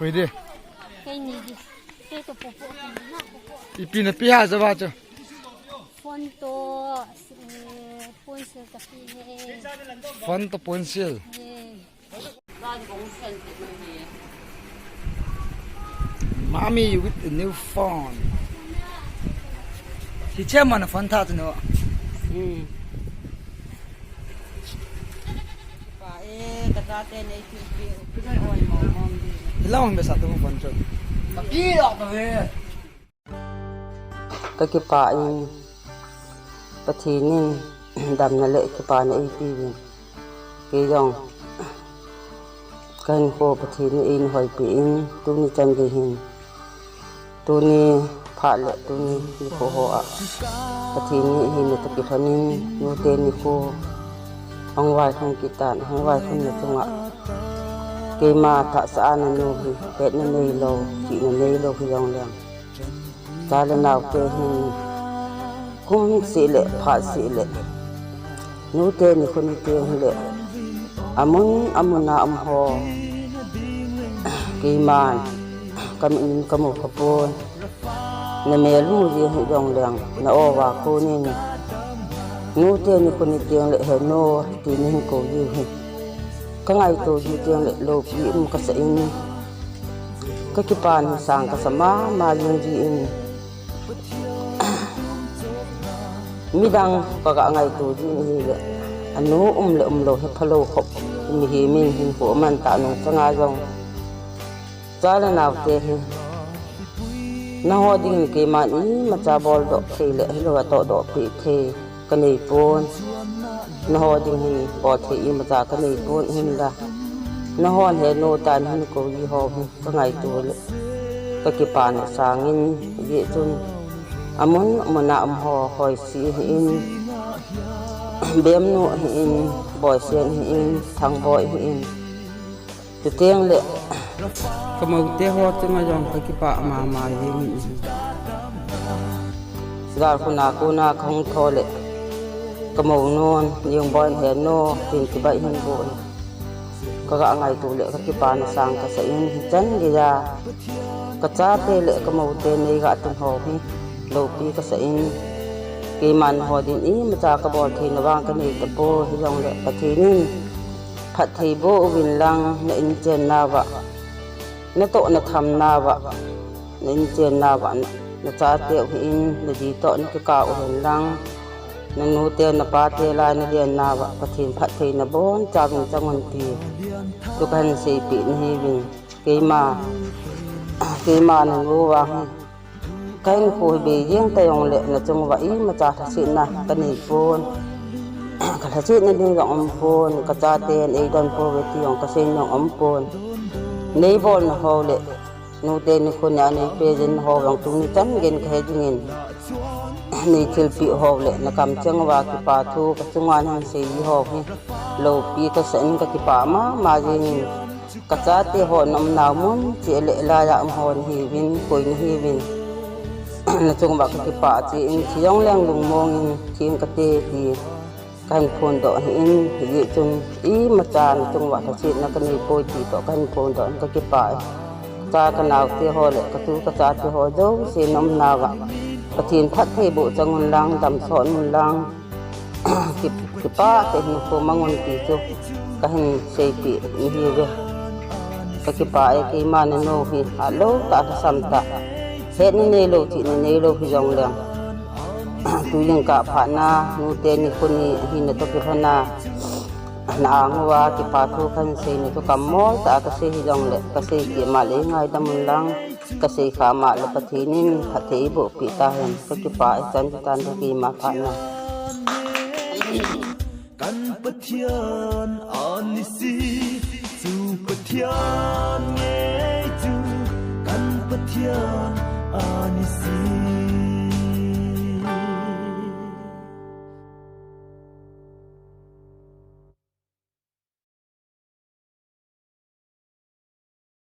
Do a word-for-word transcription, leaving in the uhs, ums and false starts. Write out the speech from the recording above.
Ide. Kei ni di. Kei to popo. Ipi napi ha jaba chu. Phone to, eh, phone sil kapi he. Phone to phone sil. He. Mommy with a new phone. Hiche mana phone tha tu no. Hmm. Pa e, ka ta te nei pi pi. Oi, mong mong di. Hilong be sa tu phone chu. Ka pi lo ta ve. Ka kipah in, Pathen in damna le kipana eipeh uvin. Kei jong, ka hinkho Pathen in eina hoipeh in, tuni chan gei hin, tuni phat le tuni nikho ho a, Pathen in eina toh kilhon in, nute nikho, hung vailhung kit tan, hung vailhun na chunga, keima tahsa a na nu hi, hetna neilou, chihna neilou hi jong leng. Cha le nao te hin kum seh le phat seh le, nute nikho ni teng hile, amun amun a um ho, keiman ka mit in ka mu kha pon. Na mel mu jeng hi jong leng, na o va kon in, nute nikho ni teng le, he nu, ti na hin kou jiu hi. Ka ngaito ji teng le, loupi um ka sa in, ka kipah in sang ka sa mama jing ji in. Midang ka ga ngaito ji in ahile, anu um le umlou he phalou khop, mihem in hinkho man tah nung chang a jong, cha le nao te hi, nangho ding in keiman imacha bol doh thei le hilou a toh doh peh thei ka nei pon. Nangho ding hin bol thei imacha ka nei pon, hinla nangho hin he nu tan hin kou ji ho hi ka ngaito le, ka kipah na sang in, hijeh chun amun mun a um ho, Hoisi hi in, Bemnu hi in, Boisen hi in, Thangboi hi in, chuteng le ka mou te ho chunga jong ka kipah mama jing in. Gal khuna kona ka hung tho le, ka mounun, Ningboi, he nu, tin kibai hin bol. Ka ga ngaito le ka kipah na sang ka sa in, hichan gei a ka chate le ka moute nei ga tun ho hi loupi ka sa in, keiman ho din imacha ka bol theina vang ka nei tapoi, hijong le Pathen in phatthei boh uvin lang, na inchen nauva, na toh na tham nauva, na inchen nauva, na chate u hi in, na ji toh na kikah u hen lang, na nu te na pa te lai na len nauva Pathen phatthei na boncha uvin chang un ti chu ka hin seipeh na hiuvin. Keima, keima na nu vang hi, ka hinkho hi bei jeng ta jong le, na chung uva imacha lhasetna ka nei pon. Ka lhasetna ding jong um pon, ka chaten eidon pouve ti jong ka sei jong um pon. Nei bolna ho le, nute nikho ni a nei present ho jong tuni chan gei in ka he jing in, nei thilpeh ho le, na kamcheng uva kipa thu ka chunga na hin sei ji ho hi loupi ka sa in, ka kipah mama jing in. Ka chate ho na umnau mun cheh le, laiya um ho na hiuvin, koi na hiuvin. Na chung uva ka kipah cheh in, thi jong leng lungmong in theng kate ti ka hin phondoh ahi in, hijeh chun imacha na chung uva lhasetna ka nei poi ti toh ka hin phondoh in, ka kipah e. Cha ka nao te ho le, ka tu ka chate ho jouse na umnauva Pathen phatthei boh chang un lang, damsot un lang. Ki, kipah tah in hinkho mang un ti chu ka hin seipeh na hiuve. Ka kipah e, keima na nu hi, atlou tah, lhasam tah, hetna neilou, chihna neilou hijong leng, tu jingkah phat na, nute nikho ni ahi na toh kilhon a, na ang uva kipa thu ka hin sei na chu kammol tah a ka sei hijong le, ka sei keh ma le ngaidam un lang. Ka sei kha ma le Pathen in phatthei eiboh peh tahen, ka kipah e, chan chu tan, ka keima phat na. Kan Pathian anisi, chu Pathian ngei chu, kan Pathian anisi.